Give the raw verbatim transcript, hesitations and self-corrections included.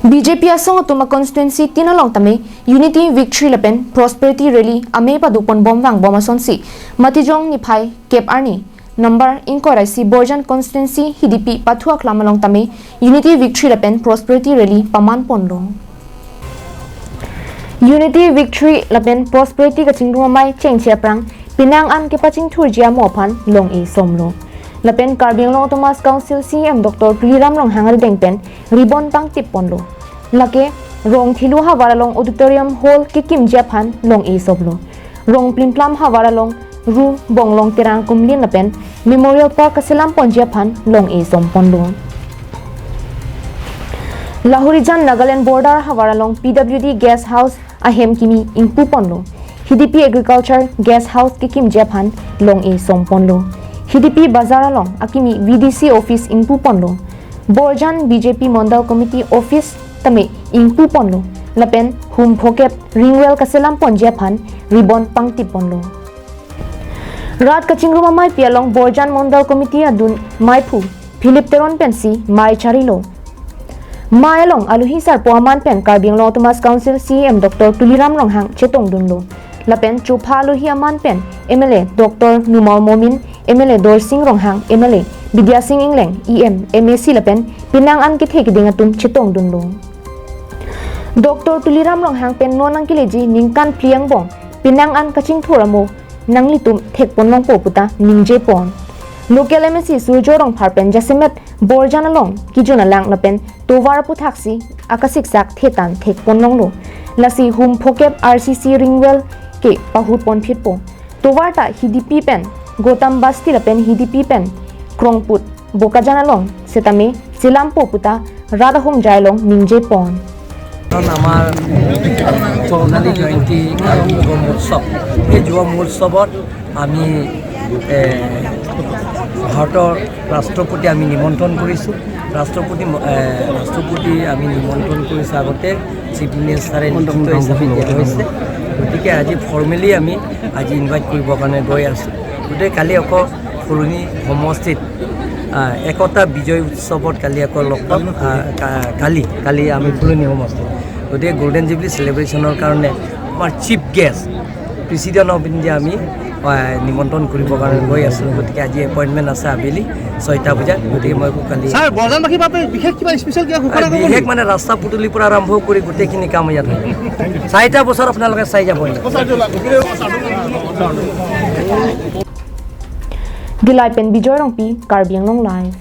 B J P asong atum a constituency tin along tame Unity Victory lapen Prosperity Rally amei pado ponbom vangbom asonsi Matijong niphai kep arni number ingkoi ra isi Borjan constituency Hidipi pathu aklam along tame Unity Victory lapen Prosperity Rally paman ponlo. Unity Victory lapen Prosperity kachingrum amei chengche aphrang penang an kepachingthurji amo aphan long-e somlo. Lapen Karbi Anglong Autonomous Council C E M Doctor Tuliram Ronghang arideng pen ribbon pangtip ponlo. Lake Rongthelu havar along auditorium hall kekimji aphan long-e somlo. Rongplimplam havar along Ru Bonglong Terang Kumlin lapen Memorial Park kaselam ponji aphan long-e som ponlo. Lahorijan Nagaland border havar along P W D guest house ahem kimi ingpu ponlo. Hidipi agriculture guest house kekimji aphan long-e som ponlo. Hidipi bazar along akimi V D C office ingpu ponlo. Borjan B J P Mondal Committee office tame ingpu ponlo. Lapen hum phokep ring well kaselam ponji aphan ribbon pangtip ponlo. Rat kachingrum ameipi along Borjan Mondal Committee adun meiphu Philip Teron pensi mei charilo. Mei along aluhi sarpo aman pen Karbi Anglong Autonomous Council C E M Doctor Tuliram Ronghang chetongdunlo. Lapen chopha aluhi aman pen M L A Doctor Numal Momin, M L A Dorsing Ronghang, M L A Bidya Sing Engleng, E M, M A C lapen penang an kethe keding atum chetongdunlo. Doctor Tuliram Ronghang pen non nangkeleji ningkan phli angbong penang an kachingthur amo nanglitum thekpon longpo puta ningje pon. Local M A C Surjo Rongphar pen jasemet Borjan along kijun alang lapen tovar aputhaksi akasiksak thetan thekpon longlo. Lasi hum phokep R C C ring well ke pahut ponphitpo. Tovar ta Hidipi pen Gotam Basti lapen Hidipi pen Krongput Bokajan along setame selampo puta rat ahongjai along ningje pon. কাৰণ আমাৰ সোণালী জয়ন্তী কালী যুৱ মহোৎসৱ, এই যুৱ মহোৎসৱত আমি এ, ভাৰতৰ ৰাষ্ট্ৰপতি আমি নিমন্ত্ৰণ কৰিছোঁ। ৰাষ্ট্ৰপতি ম- এ, ৰাষ্ট্ৰপতি আমি নিমন্ত্ৰণ কৰিছোঁ আগতে চিফ মিনিষ্টাৰে লিখিত হিচাপে দিয়া হৈছে। গতিকে আজি ফৰ্মেলি আমি আজি ইনভাইট কৰিবৰ কাৰণে গৈ আছোঁ। গতিকে কালি আকৌ ফুলনি সমষ্টিত আ, একতা বিজয় উৎসৱত কালি আকৌ লগ পাম। আ, কা- কালি কালি আমি ফুলনি সমষ্টিত, গতিকে গল্ডেন জুবলি চেলিব্ৰেশ্যনৰ কাৰণে আমাৰ chief guest president of India আমি আ, নিমন্ত্ৰণ কৰিবৰ কাৰণে গৈ আছোঁ। গতিকে আজি এপইণ্টমেণ্ট আছে আবেলি ছয়টা বজাত। গতিকে মই আকৌ কালি ছাৰ, বৰজানবাসীৰ বাবে বিশেষ কিবা স্পেচিয়েল কিবা ঘোষণা কৰিব বিশেষ নেকি? মানে ৰাস্তা পদূলিৰ পৰা আৰম্ভ কৰি গোটেইখিনি কাম ইয়াত হ'ব। চাৰিটা বছৰ আপোনালোকে চাই যাব ইয়াত। Dillai pen Bijoy Rongpi, Karbi Anglong Live.